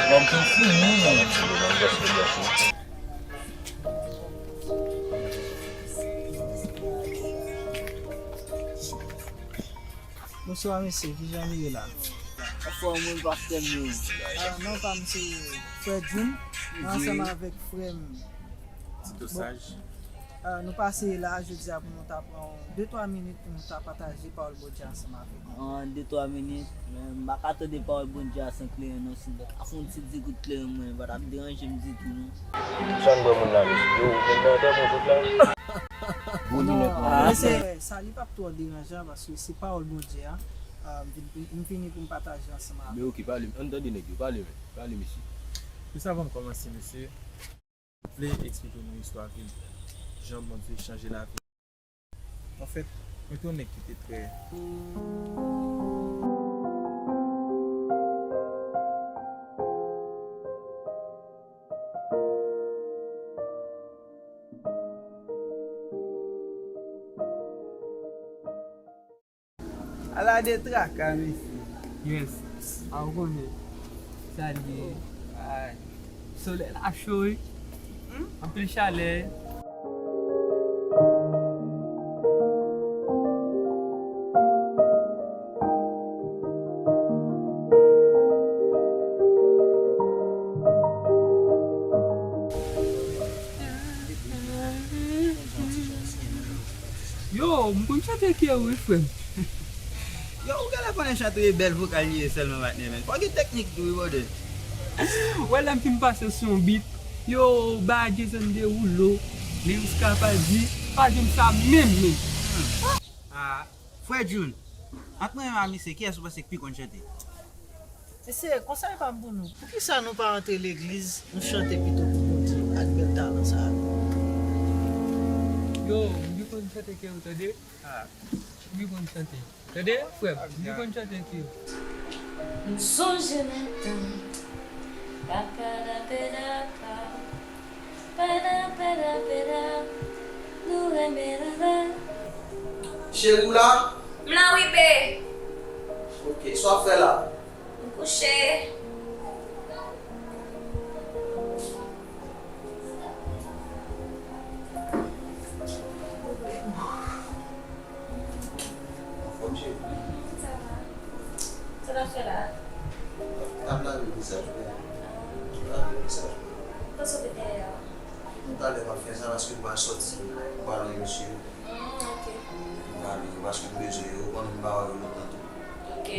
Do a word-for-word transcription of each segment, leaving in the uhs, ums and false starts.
Bon, m fin fini. Bonswa mesye, kijan nou ye la? Anfòm wi, pastè m yo. Ah, non pa m se frè Jun. Mwen ansanm avèk frè m. Tito Saj. Ah, nou pase la jodi a pou nou ta pran de twa minit pou nou ta pataje pawòl Bondye ansanm avèk nou. An de twa minit, men m pa ka tande pawòl Bondye a san kleren non, si m ta ka fè yon ti ti gout kleren mwen, li pa t ap deranje m ditou non. Sa n bwè moun la mesye? Yo, vennde atè bon sot la. Gwo linèt non, mwen. Mesye, sa li p ap twò deranjan paske se pawòl Bondye a. Ah, m vin, m vini pou m pataje ansanm avèk. Men oke, pale, ann tande nèg yo, pale men, pale mesye. Jis avan m kòmanse mesye, m vle eksplike nou yon istwa ke jan Bondye chanje lavi m. Anfèt, mwen te yon nèg ki te trè Ala de traka, mesye. Yes. A, ou konnen. Sa l ye. Ay. Solèy la cho, wi. Anpil chalè. Yo, m konn chante kè wi, frè m. Yo, ou genlè konnen chante bèl vokal li ye sèlman, patnè, men. Fò gen teknik tou, wi, brother. Wè, lè m fin pase sou yon beat, yo, ba Jason Derulo, Lewis Capaldi, pa janm sa menm, men. Ah, frè Jun, ant mwen menm ak misye, kiyès ou panse k pi konn chante? Mesye, konsèy pa m pou nou. Poukisa nou pa antre legliz, nou chante pito pou Bondye ak bèl talan sa a? Yo, m pi konn chante ke ou, tande? Ah, m pi konn chante. Tande, frè m, m pi konn chante ke ou. M sonje nan tan. Papadapedapa. Padapedapeda. Nou renmen lala. Cheri, w la? M la wi, be. Ok, sa w ap fè la? M kouche. Anfòm, cheri? Sa va? Sa w ap fè la? M ap lave vizaj mwen. Lave vizaj mwen. Panse w te dèyè a? Talè m ap fè sa paske m pral sòti. M pral wè mesye yo. Mm, ok. M pral wè yo paske m bezwen yo. Ou konnen m pa wè yo lontan tou. Ok.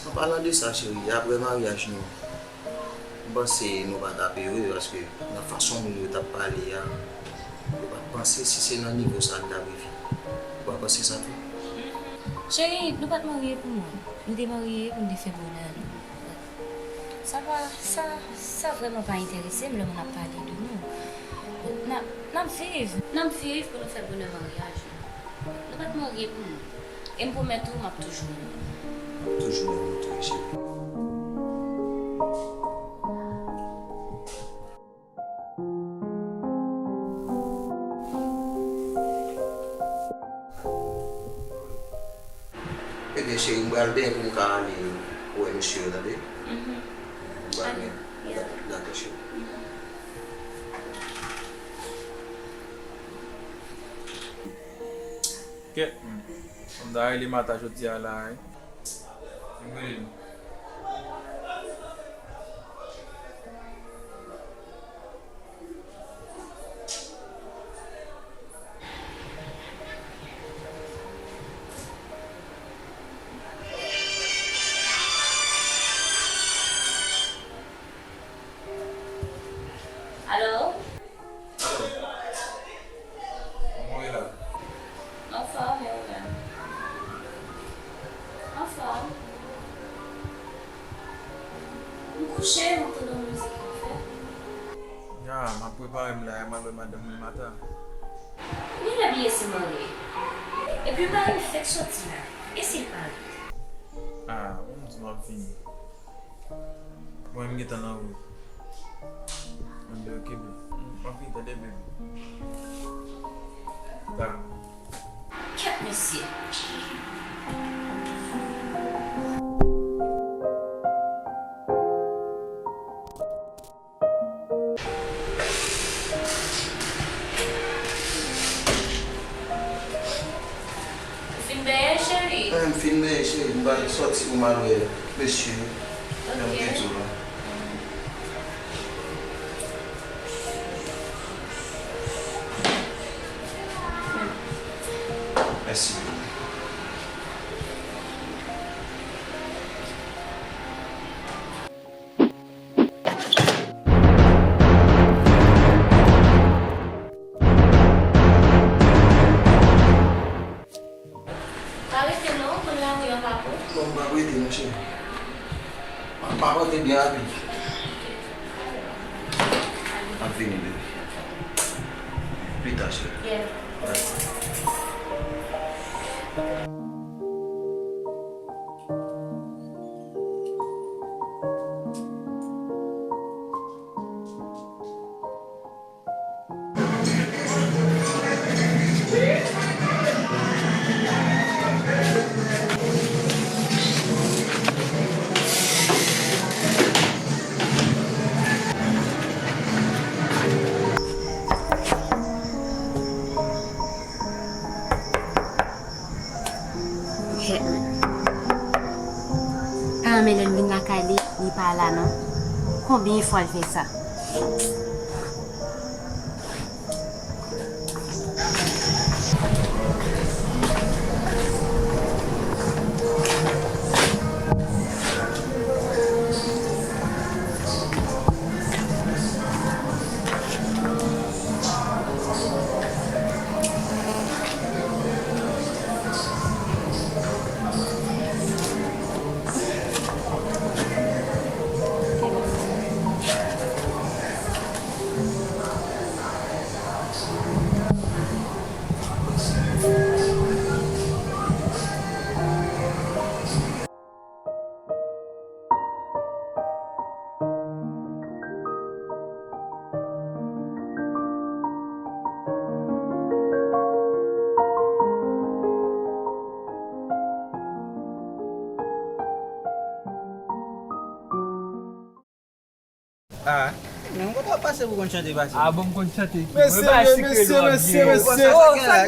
An palan de sa, cheri, apre maryaj nou, m panse nou pa t ap ere paske nan fason moun yo t ap pale a, yo pa t panse si se nan nivo sa a n t ap rive. Ou pa panse sa tou? Cheri, nou pa t marye pou moun. Nou te marye pou n te fè bonè nou. Sa pa, sa, sa vrèman pa enterese m lè moun ap pale de nou. N ap, n ap viv. N ap viv pou nou fè bonè maryaj nou. Nou pa t marye pou nou. E m pwomèt ou, m ap toujou renmen w. M ap toujou renmen w tou, wi, cheri. Ebyen, cheri, m pral benyen pou m ka ale wè mesye yo, tande? Mhm. M pral benyen. Dakò, cheri. Kèt, m ta rele Mata jodi a la, wi. M rele l. Alo? Alo. Kòman w ye la? M anfòm, e ou menm? M anfòm. M kouche, m ap tande yon mizik m fè. Ya, m ap prepare m la, m al wè madanm mwen Mata. Ou genlè bliye si m marye. Epi mari m fèk sòti la. E si l pa ret? Ah, ou di m ap vini. Mwen, m gentan nan wout. Mwen, be, ok, be. M ap vin tande, baby. Dakò. Kèt mesye. Vin, men cheri, m pral sòti pou m al wè mesye. Jan m te di w la. Mèsi. Pa rete non, konn lari an pa bon. Bon, m p ap rete non, cheri. M ap pote byen rapid. M ap vini, baby. Pita, cheri. Yeah. Bye. Paran Melen vin lakay li, li pa la non. Konbyen fwa l fè sa? Ah. Men kote w ap pase pou konn chante pase? Ah, bon, m konn chante. Mesye, mesye, mesye, mesye.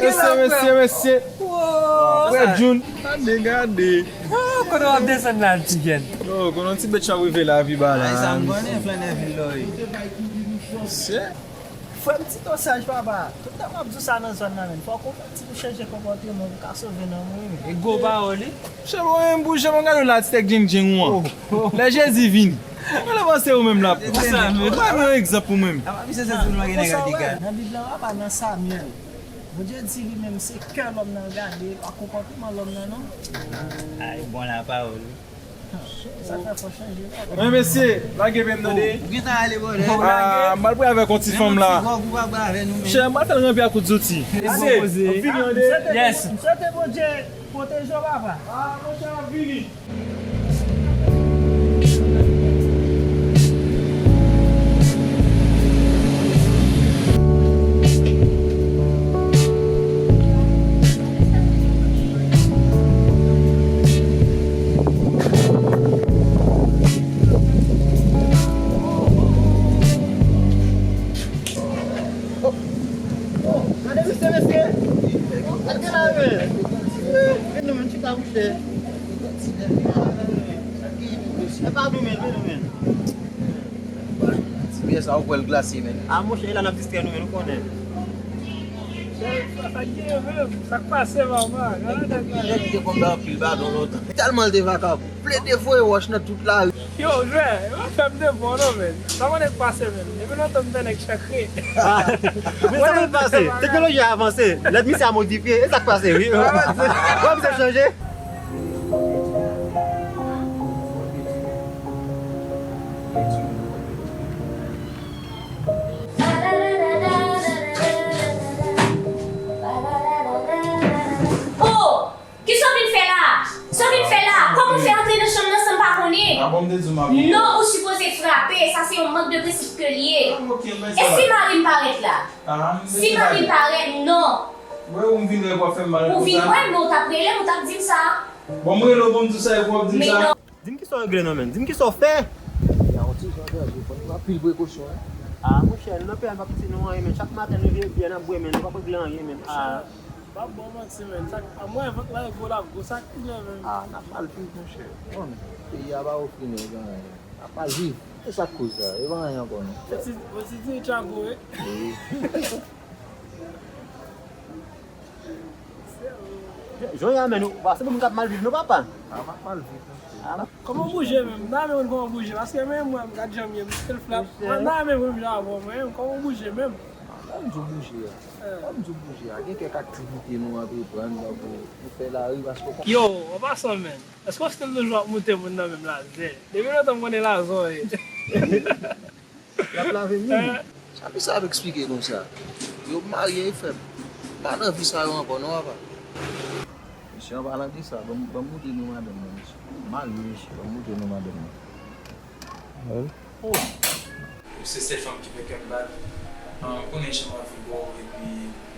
Mesye, mesye, mesye. Frè Jun. Gade, gade. Oh, kote w ap desann la, ti jèn? Oh, konnen ti bèt chan rive la, pi ba la. Ay, sa m konnen, flannè vil lò ye. Mesye. Frè m ti dosaj, papa. Tout tan m ap di w sa nan zòn nan, menm. Fòk ou fè ti pou chanje konpòteman, pou ka sove nanm ou, wi. E gwo pawòl, wi. Chè, mwen menm pou jan mwen gade w la, ti tèk djeng djeng ou an. Oh, oh. Lè Jezi vini. Mwen panse ou menm la. Pou sa menm. Mwen yon egzanp pou mwen. Apa misye santi l manke nèg radikal? Nan Bib la, papa, nan Samyèl, Bondye di li menm se kè lòm nan gade, pa konpòteman lòm nan non. Ay, bon lapawòl, wi. Sa fè fò chanje, papa. Men mesye, lage men m tande. Ou gentan ale, bòdè. Ah, m al prale avèk yon ti fanm la. Yon ti gòg ou pa prale avè nou menm. Chè, m al fè l ranpi ak kout zouti. Mesye, m ap vini tande. Yes. M swete Bondye pwoteje w, papa. Ah, monchè, m ap vini. Gade misye, mesye. Gade la, men. Men nou menm chita bouche. E pa nou menm, men nou menm. Ti pyès la, ou kwè l glase, men. A, monchè, e la n ap distrè nou, men nou konnen. Sa k genyen menm? Sa k pase, mama? Nèg ki te konn bay anpil badon lontan. Tèlman l te vakabon. Plede voye wòch nan tout lari. Yo, jwè, yo pa fè m de bon non, men. Sa konnen k pase, men. Depi lontan m fè nèg chakre. Ah, men sa konn pase. Teknoloji a avanse. Lèt misye a modifye. E sa k pase, wi. Wè misye chanje. Oh! Kisa w vin fè la? Sa w vin fè la? Kòman w fè antre nan chanm nan san m pa konnen? Ah bon, m te di w m ap... Non, ou sipoze frape. Sa se yon mank de prensip ke l ye. Ah, ok, m... E si mari m parèt la? Ah, m... Si mari m parèt, non. Wè, ou m vin wè pou w ap fè m mal konsa. Ou vin wè m, men ou t ap rele m, ou t ap di m sa. Bon, m rele w pou m di w sa, epi w ap di m sa. Men non. Di m kisa w regle non, men. Di m kisa w fè. Ya, yon ti jan chanje. Fò n pran anpil prekosyon, wi. Ah, monchè, nou nan peyi a, n p ap kite nou anyen, men. Chak maten, nou leve byen, n ap bwè, men. Nou p ap regle anyen, men. Ah. M ap ba w manti, menn. Sa k, a mwen, vant la e gwo, l ap gwo. Sa k pi lè, menn? Ah, n ap mal viv, monchè. Bon, peyi a pa ofri nèg anyen. N ap mal viv. E sa k koz sa? E pa anyen ankò, non. Fò ti, fò ti di chapo, wi. Wi. Jan y a, menn, ou pa se pou moun k ap mal viv, non, papa? Ah, m ap mal viv, monchè. Ah, kòman w bouje menm? M ta renmen konn kòman w bouje, paske menm mwen, m gad jan m ye, m stil flat. Mwen, m ta renmen konn jan avè w, mwen, kòman w bouje menm? Ah, kòm di w bouje a. Kòm di w bouje a. Gen kèk aktivite nou antreprann, tankou nou fè lari, paske w konn. Yo, an pasan, menn, èske w stil toujou ap moute moun nan menm lazè? Depi lontan m konnen lazè w ye. L ap lave menm. Sa mesye ap eksplike konsa? Yo marye, e frè m pa nan vi sa yo ankò, non, papa. Mesye, an palan de sa, ban m, ban m montre nou madanm mwen, mesye. M marye, mesye, ban m montre nou madanm mwen. Oh. Se sèl fanm ki fè kè m bat. Ah, m konnen jan m anvi wè w, epi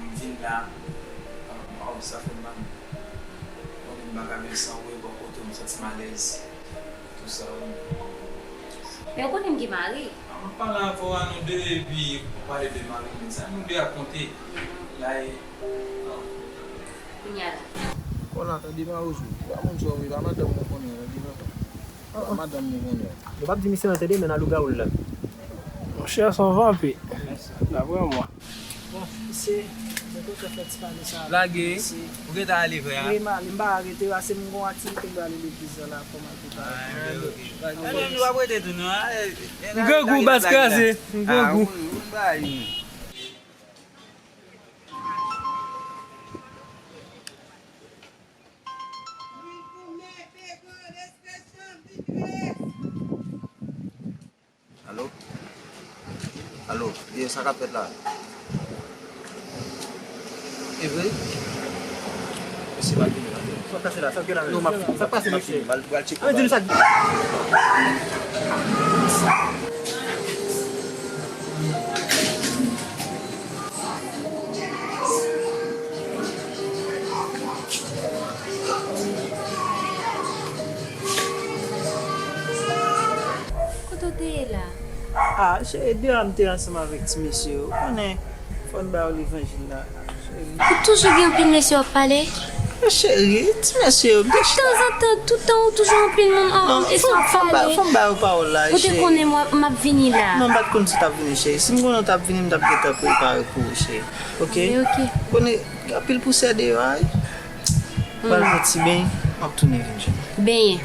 m vin la. Ah, oh, sa fè m mal. M konnen m pa ka viv san ou, e bò kote w, m santi m alèz. Tout sa, wi. Men ou konnen m gen mari. Ah, m ap pale avè w a nou de, epi ou pale de mari m, men sa nou de a konte. La e, ah. Kounye a la. Kò la, tande Mawozo. Pa moun sa w vle, pa madanm mwen konnen, tande papa. Pa madanm mwen konnen. Nou p ap di misye anyen, tande, men nan lougawou l la. Monchè, se yon vanpi. Daprè mwen. Bon, mesye, mwen kontan fè ti pale sa avèk nou, mesye. Lage. Ou gentan ale vrè a? Wi, m ale, m pa rete, paske m gon aktivite m prale legliz la, la, fò m al prepare. Ah, ok. Lage. Nou p ap rete tou, non, a, e, e, m grangou, bas kraze, m grangou. Ah, wi, wi, m bay, wi. Alo? Alo, ye, sa k ap fèt la? E vre? Mesye, m ap vini la. Sa k pase la? Sa k gen la menm? Non, m ap, sa k pase, m ap vini. M al, m al tcheke. An, di nou sa. Kote w te ye la? Ah, cheri, deyò a m te ansanm avèk ti mesye yo. Ou konnen, fò n ba yo levanjil la, cheri. Ou toujou gen anpil mesye w ap pale? Cheri, ti mesye yo, m te chita. Tanzantan, tout tan ou toujou anpil moun an, an, mesye w ap pale. Non, fò m ba, fò m ba yo pawòl la, cheri. Ou te konnen mwen, m ap vini la. Non, m pa t konn si w t ap vini, cheri. Si m konnen w t ap vini, m t ap gentan prepare pou ou, cheri. Ok? Anben, ok. Konnen, gen anpil pousyè deyò a, wi. Pral pran ti beny, m ap tounen vin jwenn ou. Benyen.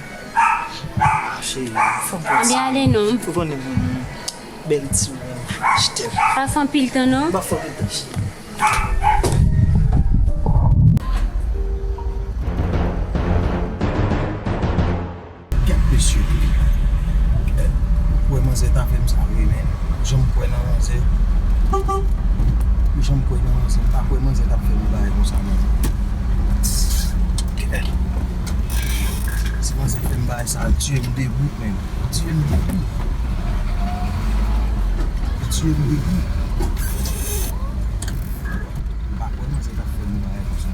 Cheri, fò m pran ti beny. Anben, ale non. Ou konnen mwen, bèl ti moun, je t'aime. Pa fè anpil tan non. M pa fè anpil tan, cheri. Gad mesye tou. Ou wè manzè ta fè m sa vre, men. Jan m kwè nan manzè. Jan m kwè nan manzè. M pa kwè manzè t ap fè m bagay konsa, men. Si manzè fè m bagay sa, l tiye m debout, men. L tiye m debout. L tiye m debout. M pa kwè manzè t ap fè nou bagay konsa.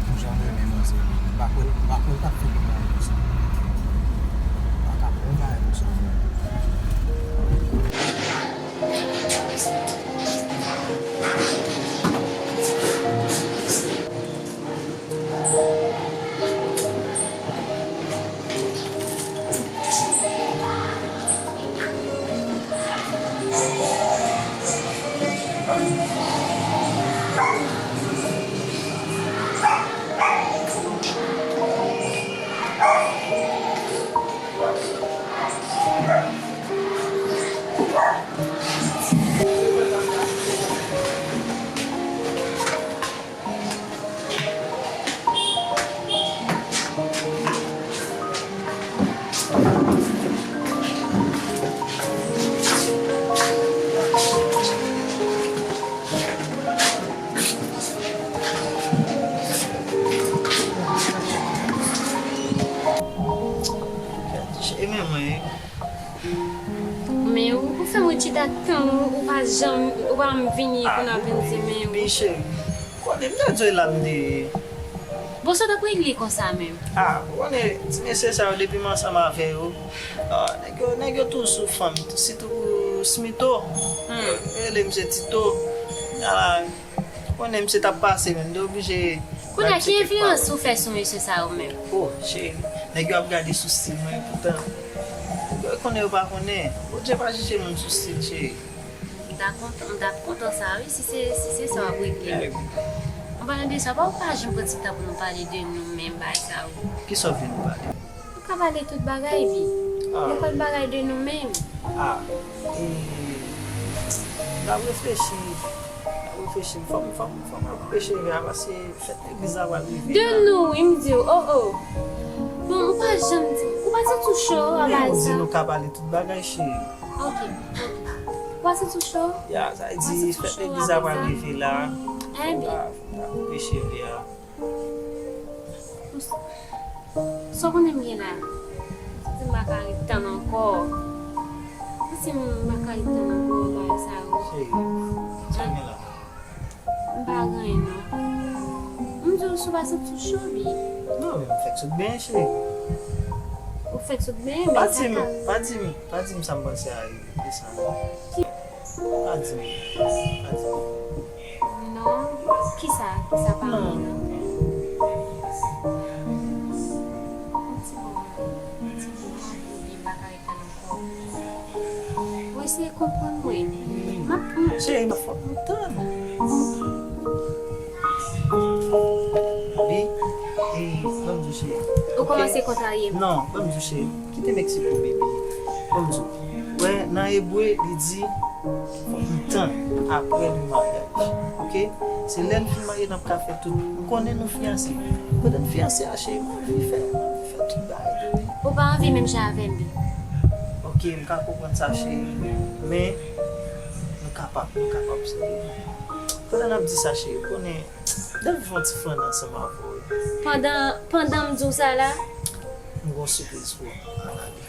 Pou jan m renmen manzè, m pa kwè, m pa kwè l t ap fè nou bagay konsa. M pa ka pran bagay konsa, non. Cheri, men mwen. Men ou, ou fè mwen chita tan, ou, ou pa janm, ou pa janm vini pou n ap vin di men ou. Wi, cheri. Ou konnen m ta dwe la m te ye. Bon, sa w t ap regle konsa menm? Ah, ou konnen, ti mesye sa yo, depi m ansanm avè yo, ah, nèg yo, nèg yo tou sou fanm, sitou Smito. Hmm. Yo rele misye Tito. Ala, Konnen misye t ap pase menm, m te oblije. Kounye a, ki enfliyans ou fè sou mesye sa yo menm? Oh, cheri, nèg yo ap gade sou stil mwen, poutan yo konnen, yo pa konnen. Bondye pa jije moun sou stil, cheri. M ta kontan, m t ap kontan sa, wi, si se, si se sa w ap regle. An palan de sa, pa, ou pa janm pran ti tan pou nou pale de nou menm, bagay sa yo. Kisa w vle nou pale? Nou ka pale tout bagay, wi. Ah. Nenpòt bagay de nou menm. Ah, e, m ap reflechi, m ap reflechi, fò m, fò m, fò m reflechi, paske fèt legliz la pral rive la. De nou, wi, m di w, oh, oh. Bon, ou pa janm di, ou pa santi w cho a bagay sa? Men ou di nou ka pale tout bagay, cheri. Ok, ok. Ou pa santi w cho? Ya, sa vle di fèt legliz la pral rive la. Enben. Fò m ta, fò m ta koupe cheve a. Sa w konnen m gen la? Ou santi m pa ka ret tann ankò? Ou santi m pa ka ret tann ankò bagay sa yo? Cheri, sa w gen la? M pa gen anyen non. M di w si w pa santi w cho, wi. Non, men m fèk sot benyen, cheri. Ou fèk sot benyen, men sa ka. Pa di m, pa di m, pa di m sa m panse a, e sa non. Pa di m, pa di m. Non, kisa, kisa pa anyen non. Yon ti moman, yon ti moman, epi m pa ka ret tann ankò. Ou eseye konprann mwen. M ap, m ap. Cheri, fòk nou tann. Bi, e, ban m di w, cheri. Ou kòmanse kontwayè m. Non, ban m di w, cheri. Kite Meksiko, baby. Ban m di w. Wè, nan ebre, li di, fòk nou tann apre nou maryaj. Ok? Se lè n fin marye n ap ka fè tout. M konnen nou fiyanse. Pandan n fiyanse a, cheri, m anvi fè, m anvi fè tout bagay, baby. Ou pa anvi menm jan avè m, baby. Ok, m ka konprann sa, cheri. Men, nou kapab, nou kapab, cheri. Pandan n ap di sa, cheri, konnen, n ap viv yon ti fann ansanm avè w, wi. Pandan, pandan m di w sa la? M gon sipriz pou ou. Ann ale.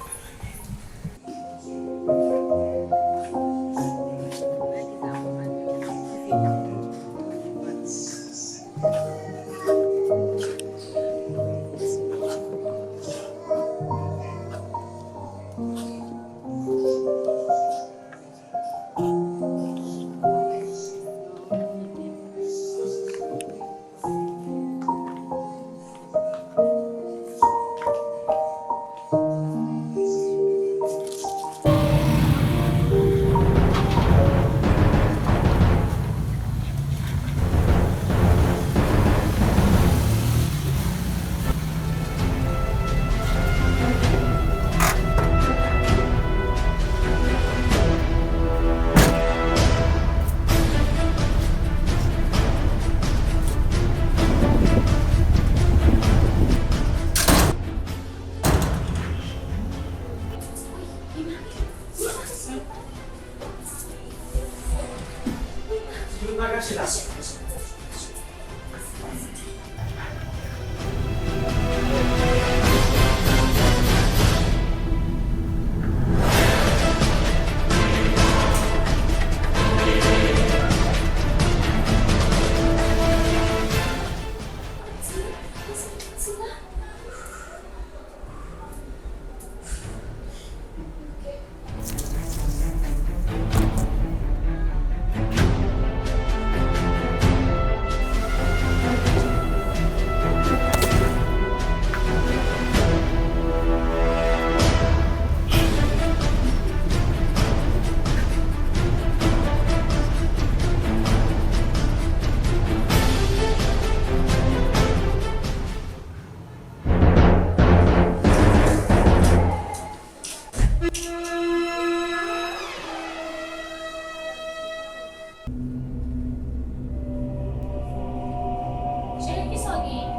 Cheri, kisa w genyen?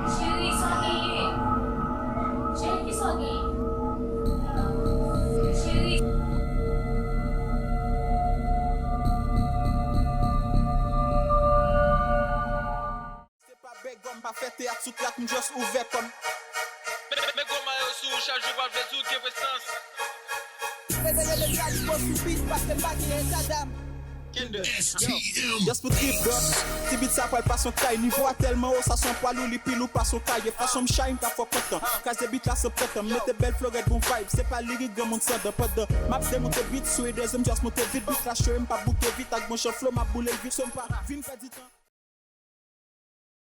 Cheri, sa w genyen? Cheri, kisa w genyen? Cheri. Se pa bègòm, pa fè teyat sou trak, m just ouvè kò m. Men, men gwo mayo sou ou chak jou, pa vle di w gen prestans. Rete, rete, Kalibo sou beat, paske m pa gen eta dam. Kender. Just pou trip dòt. Ti bit sa pral pase yon kay. Nivo a tèlman wo, sa se yon pwa lou, li pi lou pase yon kay. E fason m chay, m ka fè w kontan. Kraze bit la san pran tan. M mete bèl florèt bon vibe. Se pa lirik granmoun san dan. Pandan m ap demonte bit sou e dezyèm, just monte vit. Bit la cho, m p ap bouke vit. Ak bon jan flow, m ap boule l vit. So m pa vin pèdi tan.